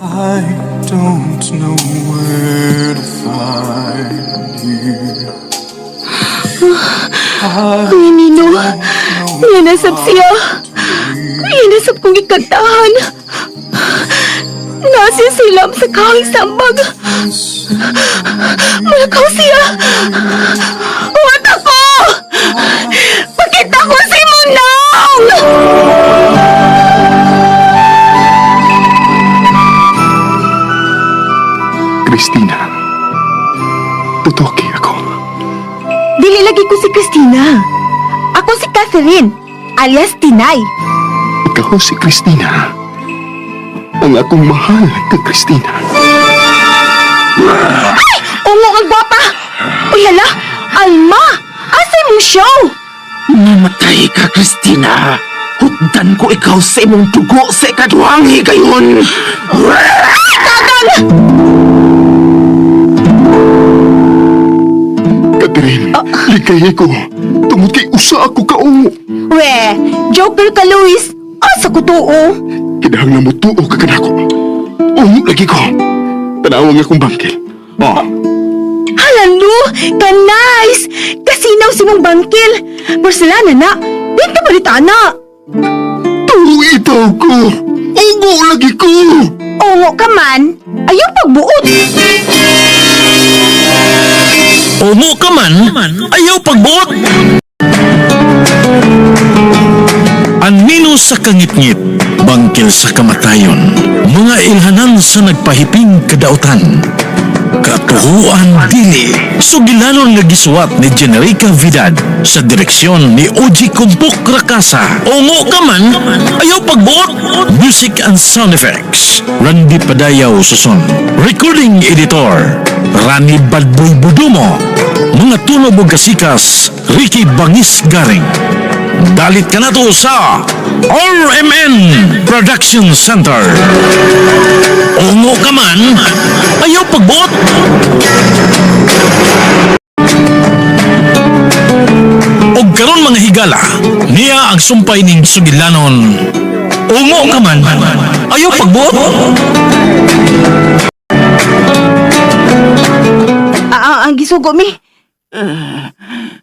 I don't know where to find you. Ay, Nino. Yan nasab siya. Yan nasab kong ikantahan. Nasi silam sa kahoy sambag. Malakaw siya. Huwat ako! Pakita ko si Munang! Christina, tutoki ako. Dili lagi ko si Christina. Ako si Catherine, alias Tinay. Ikaw si Christina. Ang akong mahal ka, Christina. Ay! Ungo ang gwapa! Uy, hala! Alma! Asa mong show? Namatay ka, Christina. Hutdan ko ikaw sa imong dugo sa ikaduhang higayon. Kagang! Catherine, ligay ko. Tungod kay usa ako kaungo. We, joker ka, Luis. Asa ko tuo? Kinahanglan mo tuo ka kanako. Ungo lagi ko. Tanawang akong bangkil. Oh, Hala, Lu! Ka-nice! Kasinaw si mong bangkil. Porcelana na. Di ka balita na. tuo itaw ko. Ungo lagi ko. Ungo ka man, ayaw pagbuot. Ungo ka man, ayaw pagbuot. Anino sa kangitngit, bangkil sa kamatayon, mga ilhanan sa nagpahiping kadautan. Katuhuan dili, sugilanon nga gisuwat ni Generica Vidad sa direksyon ni Oji Kumpok Rakasa. Ungo ka man, ayaw pagbuot. Music and sound effects, Randy Padayaw Suson. Recording editor, Rani Badboy Budumo. Mga tunog ug kasikas, Ricky Bangis Garing. Dalit ka na to sa RMN Production Center. Ungo ka man, ayaw pagbuot. Og karon mga higala, niya ang sumpay ning sugilanon. Ungo ka man, ayaw pagbuot. Ah, ang gisugo mi.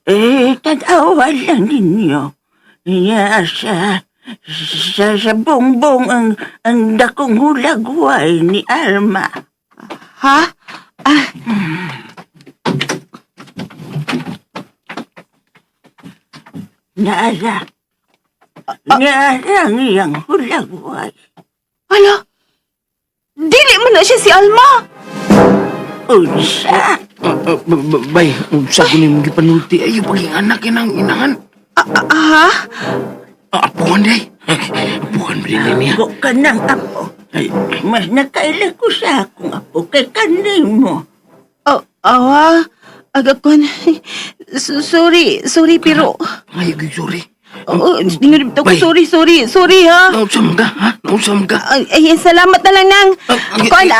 Eh, tanawa lang ninyo. Niya sa bongbong ang dakong hulagway ni Alma. Ha? Ah, Naara. Naara ang iyang hulagway. hala. Dili man na siya si Alma. Unsa? Bay, unsa ko nimo gipanulti ayo paging anak inang inahan. Ah, ha? Apuhan day. Apuhan ba din niya? Ako ka ng apo. Ay, Mas nakaila ko sa akong apo kay kanimo. Oh, awa. Agakon. Sorry, sorry pero ay, sorry. Oo, oh, ko Bay. sorry, sorry, sorry ha. Naunsa man ka, ha? Naunsa man ka? Ay, ay, salamat na lang nang. Kuan,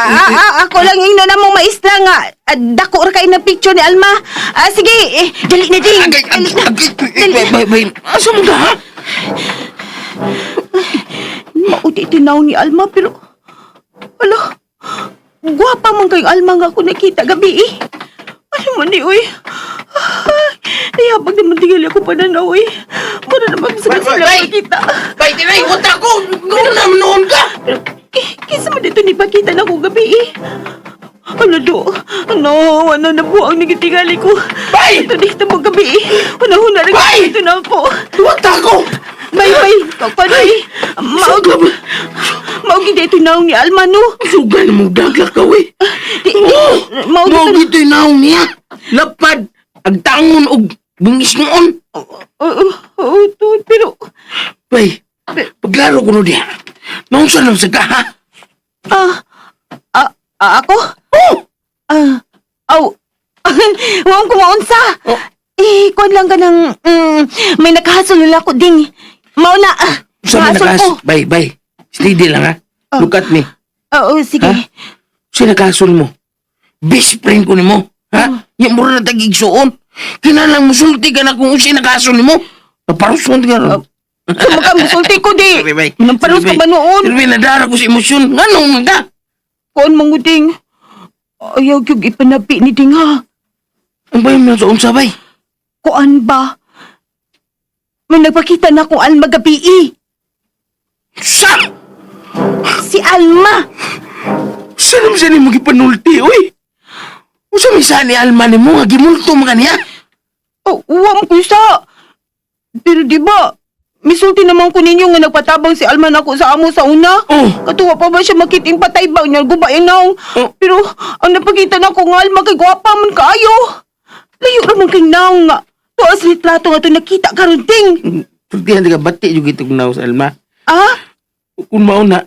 ako lang ingno na mong maestra nga. Dako ra kay na picture ni Alma. Ah, sige, eh, dali na ding. Agay, Dali na. agay, Dali bay, na. bay, bay. Asa man ka, ha? Mauti tinaw ni Alma pero ala, gwapa man kayong Alma nga ako nakita gabi eh. Ano man ni uy? Ay, nayabag naman tingali ako pananaw eh. Para naman sa Bay, bay, sila bay! makita. Bay, tinay, wata ko! Gawin naman noon ka! Pero, eh, kisa man dito ni Pakita na ako gabi eh. Ano do? Ano? Ano na buang nagitingali ko? Bay! Ito dito mo gabi eh. Una-una rin Bay! ito na ako. Wata ko! Bay, bay! Kapanoy! Maog! Maog hindi ito naong ni Alma, no? Suga na mong dagla ka, we. Di, di, Oh! maog Mao ito. gito'y naong niya. Lapad, agtangon og bungis noon. Oo, oo, to, pero... Bay, paglaro ko no diya. Naunsa lang sa ka, ha? Ah, ah, ah, ako? Oh! Ah, aw. Huwag ko maunsa. Oh. Eh, kuwan lang ka ng... may nakahasol nila ko ding. Mauna, ah. Sa man Nahasol nakas? ko. Bay, bay. Steady lang, ha? Oh. Look at me. Oo, sige. Ha? Sino nakasol mo? Best friend ko nimo. Ha? Yung mura na tagigsuon. Kinalang musulti ka na kung usi nakasol nimo. Naparuson ka ron. Sumaka, musulti ko di. Sorry, bay. Namparos ka Sorry, ba noon? Sorry, nadara ko sa emosyon. Nganong man ka? Kuan manguding. Ayaw gyud ipanabi ni ding ha. Ang bayo mo sa unsa bay? Kuan ba? May nagpakita na akong Alma gabi eh. Sa! Si Alma! Saan naman siya nimo gipanulti, oy? Unsa may sa ni Alma nimo nga gimulto man kaniya? Oh, uwa mo ko sa. Pero di ba, misulti naman ko ninyo nga nagpatabang si Alma nako sa amo sa una. Oh. Katuwa pa ba siya makiting patay ba niya, guba inaw. Oh. Pero ang napakita na ko nga Alma kay gwapa man kaayo. Layo raman kay naong nga. Tuas litrato nga to nakita karon ting. Sultihan ka bati jud kitog naw sa Alma. Ah? Kung mao na,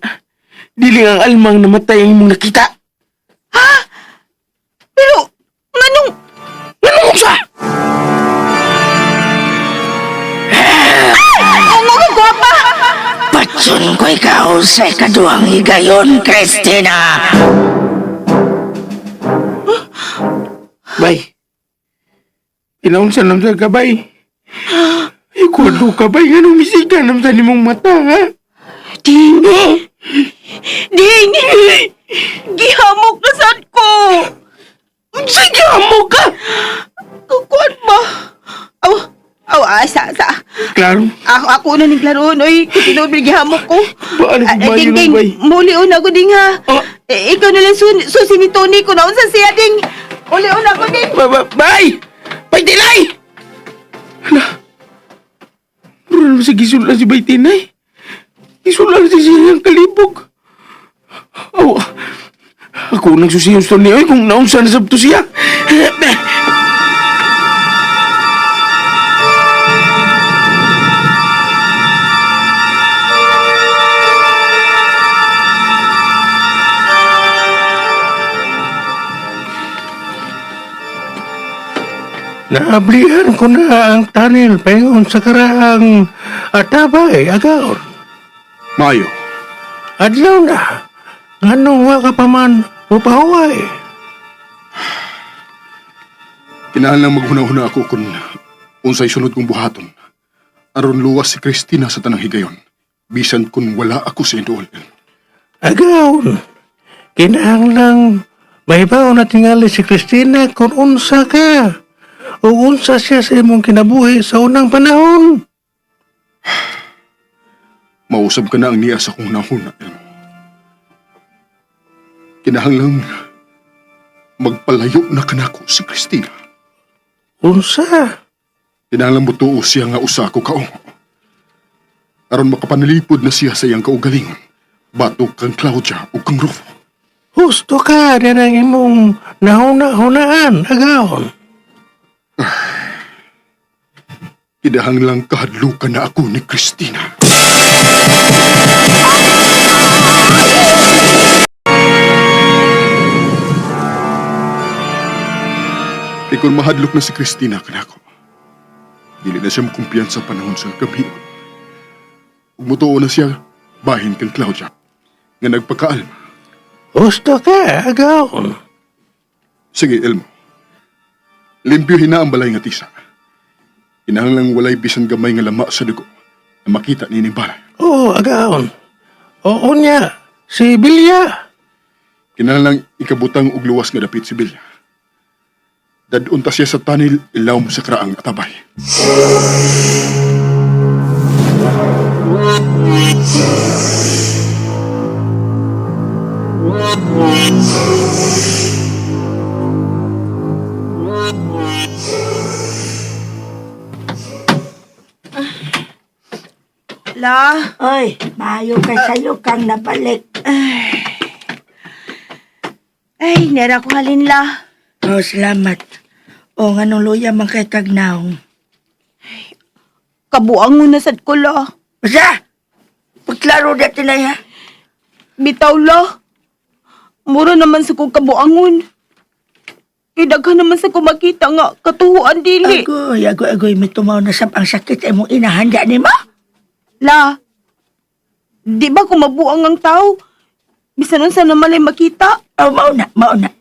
dili ang Alma ang namatay ang imong nakita. Pero nganong Nganong unsa? ang mga gwapa? Patyon ko ikaw sa ikaduhang higayon, Christina. Bay. Inaunsa naman ka, bay? Ikuado ka, bay. Nganong misika naman sa nimong mata, ha? Ding! Ding! Gihamok na sad ko! Sige, amo ka! Kukuan ba? Aw, aw, asa, asa. Klaro. Ako, ako na ning klaroon, oy. Kung gihamok ko. Ba, ano Ah, ba ding, yun, ding, bay? muli una ko ding ha. Oh. Eh, ikaw na lang susi ni Tony kung naunsa siya ding. Uli una ko ding. Ba, ba, bay! Bay, Tinay! Hala. Mura naman sa gisulan si Bay Tinay. Gisulan si siyang kalibog. Aw, ako nagsusiyos to niyo kung naunsa na sabto siya. Naablihan ko na ang tunnel paingon sa karaang atabay, agaon. Maayo. Adlaw na. Nganong wa ka pa man upahuway. Kinahanglan maghuna-huna ako kung unsay sunod kong buhaton. Aron luwas si Christina sa tanang higayon. Bisan kung wala ako sa indool. Agaon. Kinahanglang mahibaw na tingali si Christina kung unsa ka. O unsa siya sa imong kinabuhi sa unang panahon. Mausab ka na ang niya sa kong nahuna, Elmo. Kinahanglan magpalayo na kanako si Christina. Unsa? Kinahanglan mutuo siya nga usa ko kaong. Aron makapanalipod na siya sa iyang kaugalingon. Batok kang Claudia o kang Rufo. Husto ka na ang imong nahuna-hunaan, agaon. Kinahanglang kahadlukan na ako ni Christina. Kay kung mahadlok na si Christina kanako, dili na siya makumpiyansa panahon sa gabi. Ug mutuo na siya bahin kang Claudia nga nagpakaalma. Husto ka, agaon. Sige, Elmo. Limpyohin na ang balay nga tisa. Kinahanglang walay bisan gamay nga lama sa dugo na makita nining balay. Oo, agaon. Oo niya, si Bilya. Kinahanglang ikabutang og luwas nga dapit si Bilya. Dadun ta siya sa tanil ilawom sa kraang atabay. La, Oy, maayo kay sayo kang nabalik. ay, nera ko halin la. Oh, salamat. O, nganong luya man kay kagnaong. Kabuang mo na sad ko la. Basta! Pagklaro na tinay ha. Bitaw la. Mura naman sa kong kabuangon. Kay daghan naman sa kong makita nga katuhuan dili. Agoy, agoy, agoy, may tumaw na sab ang sakit ay mong inahanda ni mo. La, di ba kung mabuang ang tao, bisan unsa na malay makita? Oh, mao na, mao na.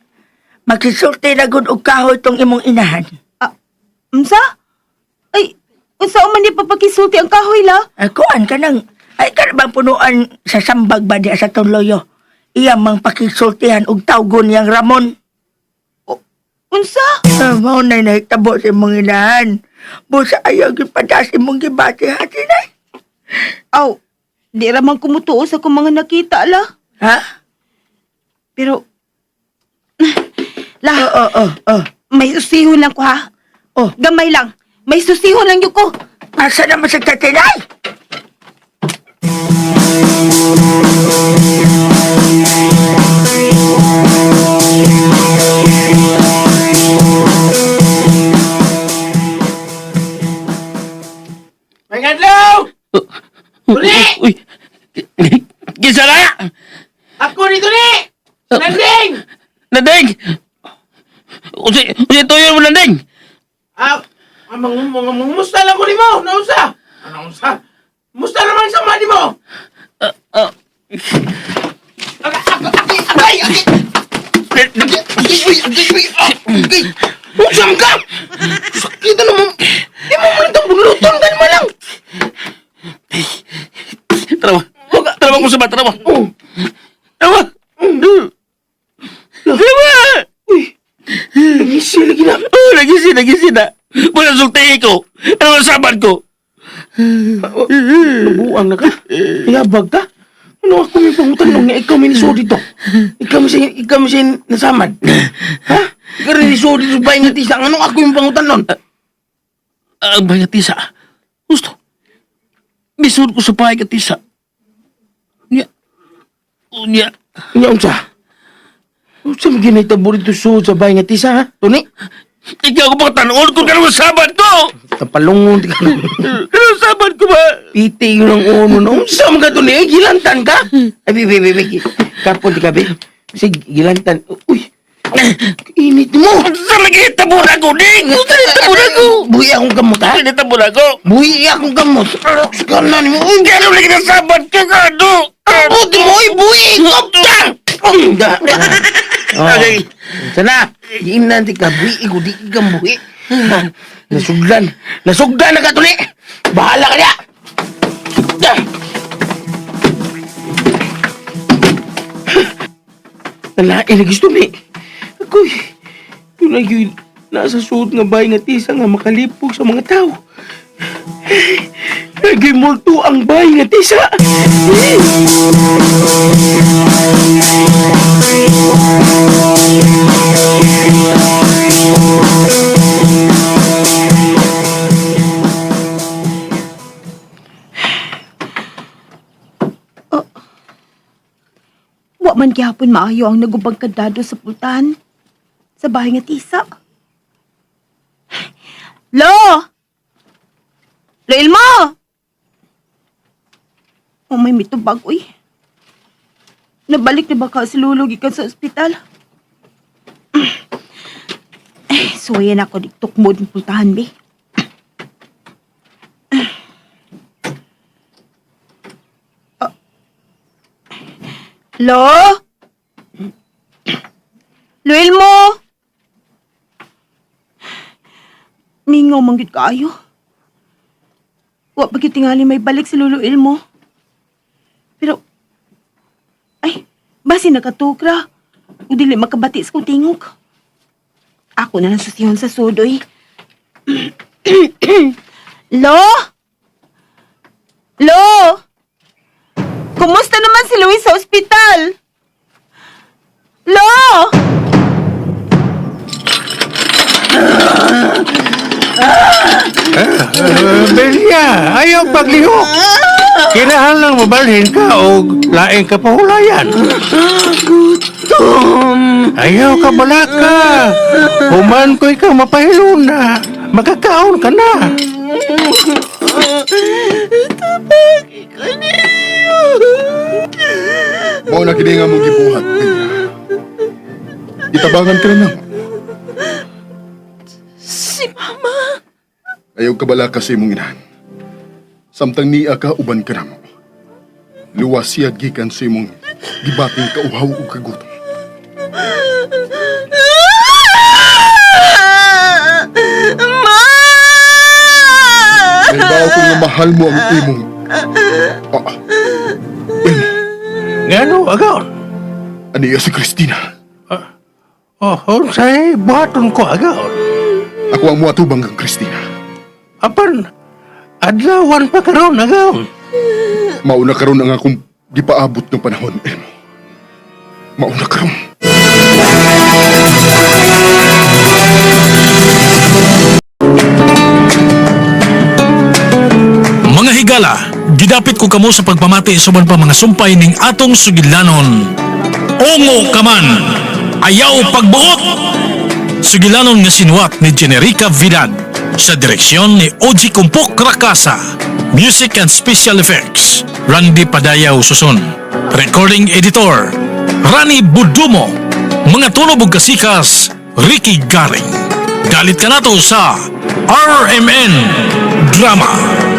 Magsisulti na gud og kahoy tong imong inahan. Ah, unsa? Ay, unsa man ni papakisulti ang kahoy la? Ay, kuan ka nang, ay ka na bang punuan sa sambag ba diya sa tong loyo? Iya mang pakigsultihan og tawgon niyang Ramon. Unsa? Ah, mao na nahitabo sa imong inahan. Busa ayaw gipadas imong gibati ha, Tinay. Aw, di ra man kumutuo sa akong mga nakita la. Ha? Pero la, Oo, oo, oo. may susihon lang ko ha. Oh. Gamay lang. May susihon lang yun ko. Asa naman sa tatinay? May adlaw! Uli! Uy! Kinsa na? Ako ni Tuni! Nanding! Nanding! Usi, usi tuyo mo nanding! Ah, ah, mangumusta lang ko nimo. Naunsa? Ah, naunsa? Musta naman sa mga nimo? Ah, Agay, agay, agay! Agay, uy, agay, uy, ah, agay! Unsa man ka? Sakit na naman. Di mo man itong bunuluton, ganun mo lang. Tarawa. Tarawa ko sa ba, tarawa. Tarawa. Tarawa! Uy, nagisi lagi na. Oh, nagisi, nagisi na. Wala sultihi ko. Ano ang sabat ko? Nabuang na ka? Yabag ka? Ano ako may pangutan nga ikaw may nisod dito? Ikaw may siya, ikaw may siya nasamad? Ha? Ikaw rin nisod dito ba yung tisa? Anong ako yung pangutan nun? Ang bayat tisa. Gusto. Misud ko sa pahig at tisa. Nya. Unya. Nya unsa? Unsa man ginahitabo dito suod sa bahay nga tisa ha? Tuni? Ikaw ko pagtanon kung kanong sabat ko! Tapalungon ka. Kanong sabat ko ba? Piti yun ang uno na. Unsa man ka tuni? Eh, gilantan ka? Ay, bi, bi, bi, bi. Kapon di ka, bi. Sige, gilantan. Uy! Init mo! Sa lagi tabon ako, ding! Sa lagi tabon ako! Buhi akong gamot, ha? Sa lagi tabon ako! Buhi akong gamot. Kana ni mo. Uy, Ganun lagi na sabat ko, kado! buti mo, uy, buhi! Kopta! Da. Oh. Okay. Sana, giinan di ka, buhi ko, di ka buhi. Ha, Nasugdan. Nasugdan na ka, tuli! Bahala ka niya! Da. Nalain na gusto ni. Ako'y, tunay yun, nasa suot nga bahay nga tisa nga makalipog sa mga tao. Nagimulto ang bahay nga tisa. Wa man gihapon maayo ang nagubang kandado sa pultahan. Sa bahay nga tisa. Lo! Lo Ilmo! Oh, may mitubag, uy. Nabalik na ba ka si Lolo gikan sa ospital? Eh, suwayan ako diktukmod ng pultahan, be. Lo? Luel mo? Mingaw manggit kaayo. Wa pa gyud tingali may balik si Lolo Ilmo. Pero, ay, basi nakatukra. O dili makabati sa kong tingog. Ako na lang susihon sa sudoy. Lo? Lo? Kumusta naman si Luis sa ospital? Lo! Belia, ayaw paglihok. Kinahanglang mabalhin ka o laing ka pahulayan. Gutom! Ayaw ka balaka. Human ko ikaw mapahiluna. Makakaon ka na. Mao na kini nga mong gibuhat, Belia. Itabangan ka na namo. Si Mama. Ayaw ka balaka sa imong inahan. Samtang niya ka, uban ka namo. Luwas siya gikan sa imong gibating kauhaw ug kagutom. Ma! Nahibaw ko nga mahal mo ang imong... Ah, Ngano, agaw. Aniya si Christina. Oh, unsay buhaton ko agaon. Ako ang muatubang kang Christina. Apan adlawan pa karon agaon. Mauna karon ang akong gipaabot ng panahon, Elmo. Mauna karon. Mga higala, gidapit ko kamo sa pagpamati suban pa mga sumpay ning atong sugilanon. Ungo ka man, ayaw pagbuot! Sugilanon nga sinuwat ni Generica Vidad sa direksyon ni Oji Kumpok Rakasa. Music and Special Effects, Randy Padayaw Susun. Recording Editor, Rani Budumo. Mga tunog ug kasikas, Ricky Garing. Dalit ka nato sa RMN Drama.